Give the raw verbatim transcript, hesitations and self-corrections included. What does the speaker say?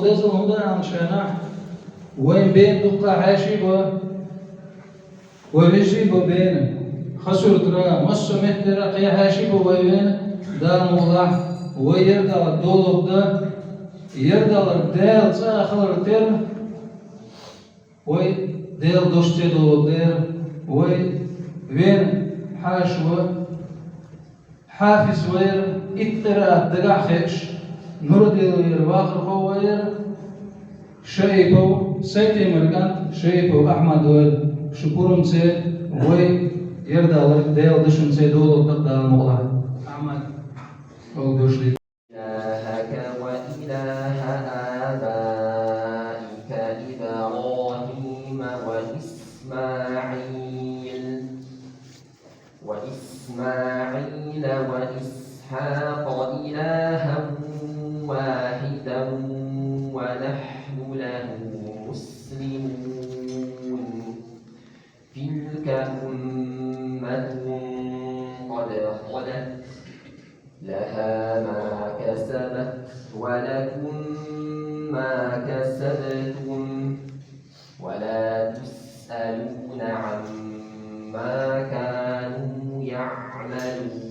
Деза хӀунда аьлча, вайн бен дуккха хьаьший ба, вай вежарий ба бен. Хасуртара, массо а меттера кхе хьаьший ба вай вен, Дала мукъалахь, вай ярдалар долалургда, ярдалар Дала цӀа а хилар тера, вай Дала дош ца долалургда, вай вен хьаьша ва, хьафиз вар, итт къираат дагахь хеташ, нур а делла вар, вахархо вар, Шаипов Сайтемиркан, Шаипов Ахьмад вар, шу пурам ца, вай ярдалар Дала дашам ца долалургда Дала мукъалахь. Ахьмад, хьога дош да. إلهك وإله آبائك إبراهيم وإسماعيل، وإسماعيل وإسحاق إلها واحدا ونحن له مسلمون. تلك أمة قد خلت، لها ما كسبت ولكم ما كسبتم، ولا تسألون عما كانوا يعملون.